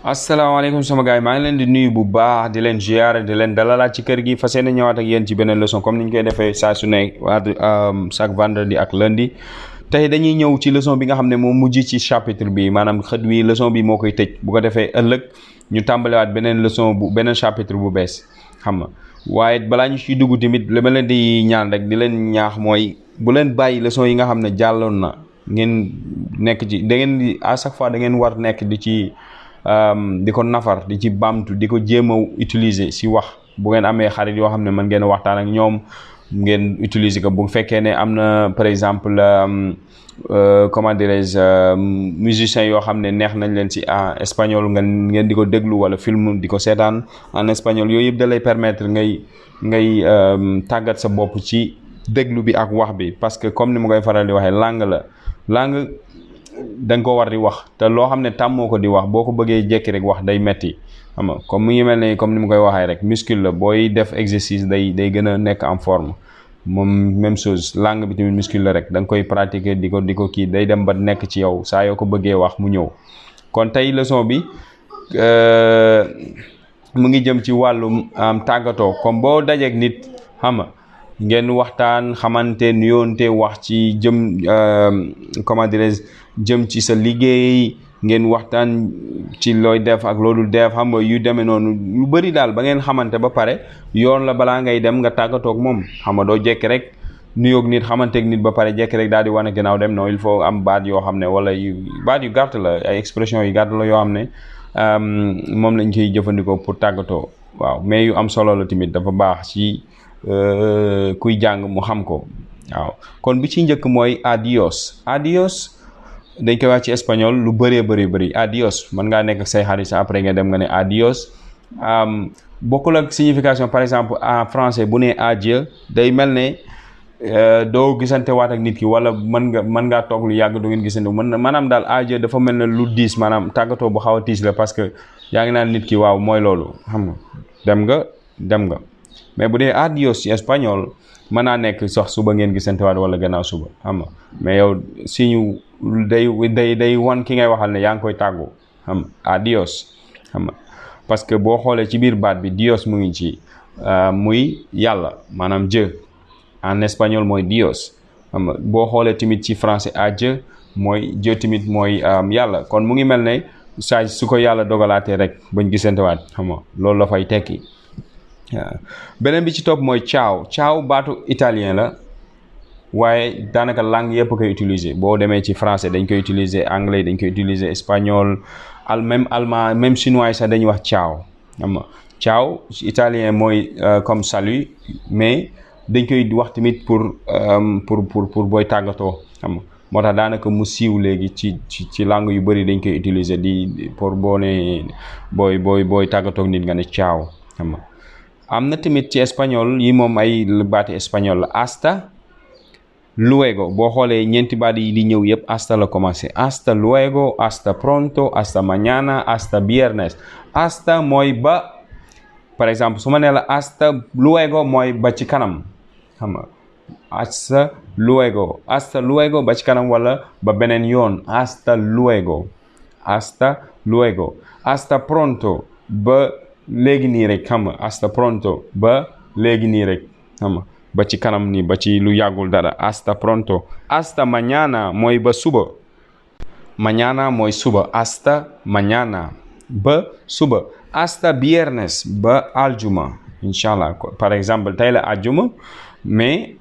asalaamaaleykum sama gars yi maa ngi leen di nuyu bu baax di leen ziar di leen dalalaat ci kër gi fas yéene ñëwaat ak yéen ci beneen leçon comme ni ñu koy defee saa su ne chaque vendredi ak lundi tey dañuy ñëw ci leçon bi nga xam ne moo mujj ci chapitre bi maanaam xët wi leçon bi moo koy tëj bu ko defee ëllëg ñu tàmbaliwaat beneen leçon bu beneen chapitre bu bees xam nga waaye balaa ñu ciy dugg tamit li ma leen di ñaan rek di leen ñaax mooy bu leen bàyyi leçon yi nga xam ne jàlloon na ngeen nekk ci da ngeen di à chaque fois da ngeen war nekk di ci di ko nafar di ci bamtu di ko jéem a utiliser si wax bu ngeen amee xarit yoo xam ne mën ngeen waxtaan ak ñoom ngeen utiliser ko bu fekkee ne am na par exemple comment dirais-je musiciens yoo xam ne neex nañ leen si en espagnol ngeen di ko déglu wala film di ko seetaan en espagnol yooyu yëpp da lay permettre ngay tàggat sa bopp ci déglu bi ak wax bi parce que comme ni ma koy faral di waxee langue da nga ko war di wax te loo xam ne tàmmoo ko di wax boo ko bëggee jekki rek wax day metti xam nga comme mu ngi mel ne comme ni mu koy waxee rek muscle la booy def exercice day gën a nekk en forme moom même chose langue bi tamit muscle la rek da nga koy pratiquer di ko kii day dem ba nekk ci yow saa yoo ko bëggee wax mu ñëw kon tey leçon bi mu ngi jëm ci wàllum tàggatoo comme boo dajeek nit xam nga ngeen waxtaan xamante nuyoonte wax ci jëm comment dirais-je jëm ci sa liggéey ngeen waxtaan ci looy def ak loolu def xam nga yu demee noonu lu bëri daal ba ngeen xamante ba pare yoon la balaa ngay dem nga tàggatoog moom xam nga doo jekki rek nuyoog nit xamanteeg nit ba pare jekki rek daal di wane gannaaw dem non il faut am baat yoo xam ne wala baat yu gàtt la ay expression yu gàtt la yoo xam ne moom lañ koy jëfandikoo pour tàggatoo waaw mais yu am solo la tamit dafa baax ci kuy jàng mu xam ko waaw kon bi ci njëkk mooy adios dañ koy wax ci espagnol lu bëree bëri adios mën ngaa nekk ak say xarit sa après nga dem nga ne adios bokkul ak signification par exemple en français bu ne adieu day mel ne doo gisante waat ak nit ki wala mën ngaa toog lu yàgg du ngeen gisante maanaam daal adieu dafa mel ne lu diis maanaam tàggatoo bu xaw a tiis la parce que yaa ngi naan nit ki waaw mooy loolu xam nga dem nga mais bu dee adios ci espagnol mën naa nekk sax suba ngeen gisante waat wala gannaaw suba xam nga mais yow siñu day wan ki ngay waxal ne yaa ngi koy tàggu xam adios xam nga parce que boo xoolee ci biir baat bi dios mu ngi ci muy yàlla maanaam Dieu en espagnol mooy dios xam nga boo xoolee tamit ci français adieu mooy Dieu tamit mooy yàlla kon mu ngi mel ne saa su ko yàlla dogalaatee rek bañ gisante waat xam nga loolu la fay tekki waaw beneen bi ci topp mooy ciao baatu italien la waaye daanaka langue yëpp koy utiliser boo demee ci français dañ koy utiliser anglais dañ koy utiliser espagnol même allemand même chinois yi sax dañuy wax ciao xam nga ciao italien mooy comme salut mais dañ koy wax tamit pour booy tàggatoo xam nga moo tax daanaka mu siiw léegi ci langue yu bëri dañ koy utiliser di pour boo ne booy tàggatoog nit nga ne ciao xam nga am na tamit ci espagnol yi moom ay baati espagnol la hasta luego boo xoolee ñeenti baat yi di ñëw yëpp hasta la commencé hasta luego hasta pronto hasta mañana hasta viernes hasta mooy ba par exemple su ma nee la hasta luego mooy ba ci kanam xam nga hasta luego ba ci kanam wala ba beneen yoon hasta luego hasta pronto ba léegi nii rek xam nga hasta pronto ba léegi nii rek xam nga ba ci kanam nii ba ci lu yàggul dara hasta pronto hasta mañana mooy ba suba mañana mooy suba hasta mañana ba suba hasta viernes ba aljuma inshallah par exemple tey la aljuma mais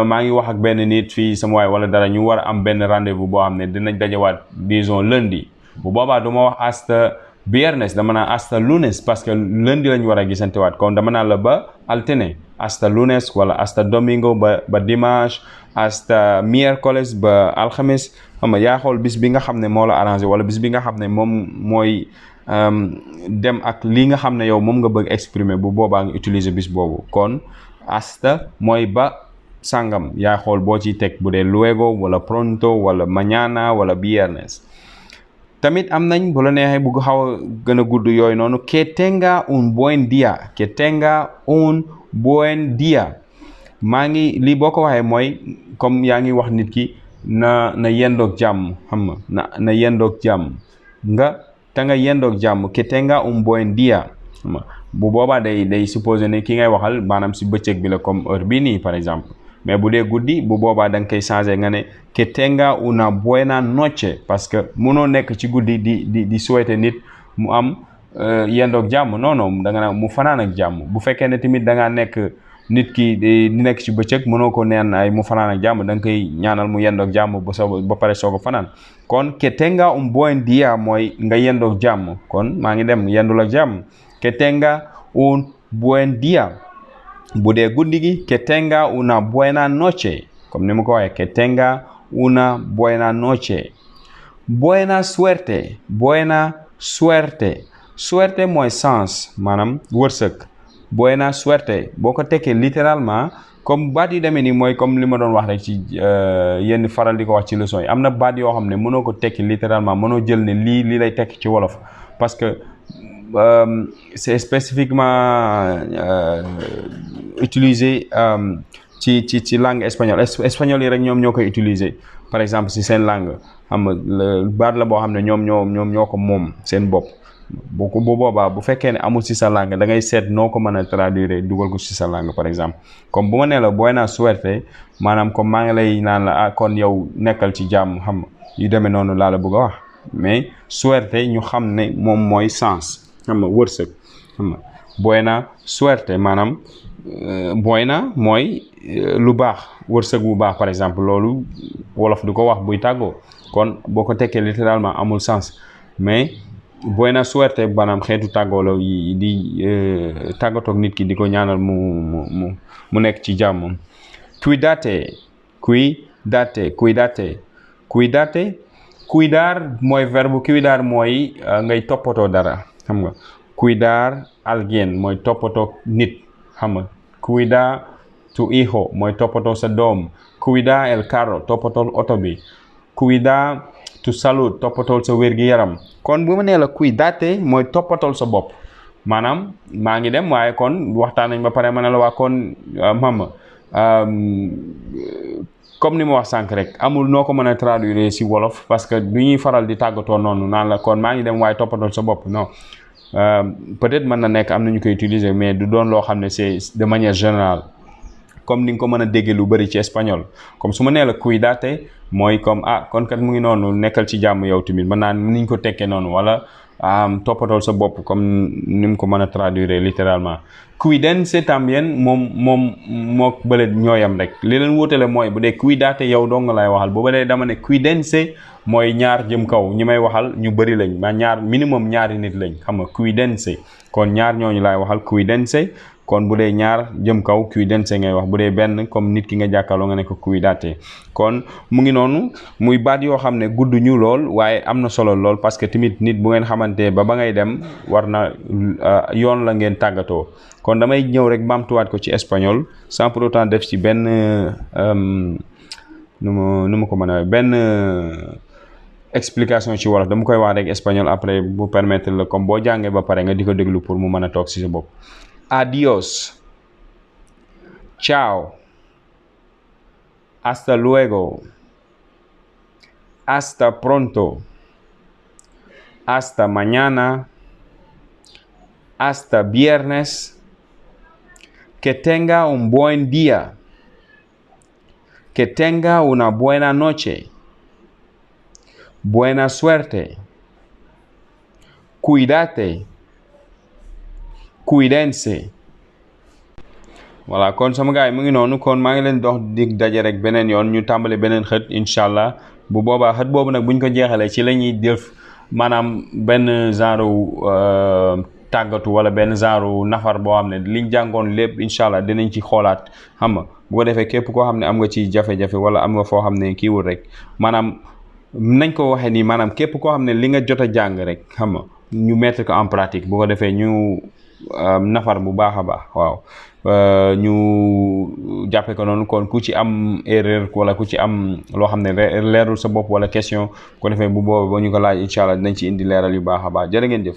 maa ngi wax ak benn nit fii sama waay wala dara ñu war a am benn rendez-vous boo xam ne dinañ dajawaat disons lundi bu boobaa du ma wax hasta viernes dama naa hasta lunes parce que lundi lañ war a gisante waat kon dama naa la ba altine hasta lunes wala hasta domingo ba dimanche hasta miércoles ba alxames xam nga yaa xool bis bi nga xam ne moo la arrangé wala bis bi nga xam ne moom mooy dem ak li nga xam ne yow moom nga bëgg exprimer bu boobaa nga utiliser bis boobu kon hasta mooy ba sangam yaa xool boo ciy teg bu dee luego wala pronto wala mañana wala viernes tamit am nañ bu la neexee bu xaw a gën a gudd yooyu noonu que tenga un buen dia maa ngi lii boo ko waxee mooy comme yaa ngi wax nit ki na yendoog jàmm xam nga na yendoog jàmm nga te nga yendoog jàmm que tenga un buen día xam nga bu boobaa day supposé ne ki ngay waxal maanaam si bëccëg bi la comme heure bii nii par exemple mais bu dee guddi bu boobaa da nga koy changé nga ne que tenga una buena noche parce que munoo nekk ci guddi di souhaiter nit mu am yendoog jàmm non da nga naan mu fanaan ak jàmm bu fekkee ne tamit da ngaa nekk nit ki di nekk ci bëccëg mënoo ko neen ay mu fanaan ak jàmm da nga koy ñaanal mu yendoog jàmm ba pare soog a fanaan kon que tenga un buen día mooy nga yendoog jàmm kon maa ngi dem yendul ak jàmm que tenga un buen día bu dee guddi gi que tenga una buena noche comme ni ma ko waxee que tenga una buena noche. Buena suerte suerte mooy sens maanaam wërsëg buena suerte boo ko tekkee littéralement comme baat yu demee nii mooy comme li ma doon wax rek ci yenn faral di ko wax ci leçon yi am na baat yoo xam ne mënoo ko tekki littéralement mënoo jël ne lii lay tekki ci wolof parce que c'est spécifiquement utilisé ci langue espagnol yi rek ñoom ñoo koy utiliser par exemple si seen langue xam nga baat la boo xam ne ñoom ñoo ko moom seen bopp bu boobaa bu fekkee ne amul si sa langue da ngay seet noo ko mën a traduire dugal ko si sa langue par exemple comme bu ma nee la buena suerte maanaam comme maa ngi lay naan la kon yow nekkal ci jàmm xam nga yu demee noonu laa la bëgg a wax mais suerte ñu xam ne moom mooy sens xam nga wërsëg xam nga buena suerte maanaam buena mooy lu baax wërsëg bu baax par exemple loolu wolof du ko wax buy tàggoo kon boo ko tekkee littéralement amul sens mais buena suerte maanaam xeetu tàggoo la di tàggatoog nit ki di ko ñaanal mu nekk ci jàmm. Cuidar mooy verbe cuidar mooy ngay toppatoo dara xam nga cuidar alguien mooy toppatoo nit xam nga cuida tu hijo mooy toppatoo sa doom cuida el carro toppatoo oto bi cuida tu salud toppatool sa wér-gi-yaram kon bu ma nee la cuidate mooy toppatool sa bopp maanaam maa ngi dem waaye kon waxtaan nañ ba pare ma ne la waa kon mama comme ni ma wax sànq rek amul noo ko mën a traduire si wolof parce que du ñuy faral di tàggatoo noonu naan la kon maa ngi dem waaye toppatool sa bopp non peut-être mën na nekk am na ñu koy utiliser mais du doon loo xam ne c'est de manière générale comme ni nga ko mën a déggee lu bëri ci espagnol comme su ma nee la cuidate mooy comme kon kat mu ngi noonu nekkal ci jàmm yow tamit mën naa ni ñu ko tekkee noonu wala toppatool sa bopp comme ni mu ko mën a traduire littéralement. Cuídense también moom moo bële ñooyam rek li leen wutale mooy bu dee cuidate yow dong lay waxal bu ba dee dama ne cuídense mooy ñaar jëm kaw ñi may waxal ñu bëri lañ ma ñaar minimum ñaari nit lañ xam nga cuídense kon ñaar ñooñu laay waxal cuídense kon bu dee ñaar jëm kaw cuídense ngay wax bu dee benn comme nit ki nga jàkkaarloo nga ne ko cuídate kon mu ngi noonu muy baat yoo xam ne gudd ñu lool waaye am na solo lool parce que tamit nit bu ngeen xamante ba ngay dem war na yoon la ngeen tàggatoo kon damay ñëw rek baamtuwaat ko ci espagnol sans pour autant def ci benn nu ma ko mën a benn explication ci wolof dama koy wax rek espagnol après bu permettre la comme boo jàngee ba pare nga di ko déglu pour mu mën a toog ci sa bopp. Adiós, chao, hasta luego, hasta pronto, hasta mañana, hasta viernes, que tenga un buen día, que tenga una buena noche, buena suerte, cuídate. Cuídense. Voilà kon sama gars yi mu ngi noonu kon maa ngi leen dox dig daje rek beneen yoon ñu tàmbali beneen xët incha allah bu boobaa xët boobu nag buñ ko jeexalee ci la ñuy def maanaam benn genre tàggatu wala benn genre nafar boo xam ne liñ jàngoon lépp incha allah dinañ ci xoolaat xam nga bu ko defee képp koo xam ne am nga ci jafe-jafe wala am nga foo xam ne kiiwul rek maanaam nañ ko waxee nii maanaam képp koo xam ne li nga jot a jàng rek xam nga ñu mettre ko en pratique bu ko defee ñu nafar bu baax a baax waaw ñu jàppe ko noonu kon ku ci am erreur wala ku ci am loo xam ne leerul sa bopp wala question bu ko defee bu boobu ba ñu ko laaj incha allah dinañ ci indi leeral yu baax a baax jërë ngeen jëf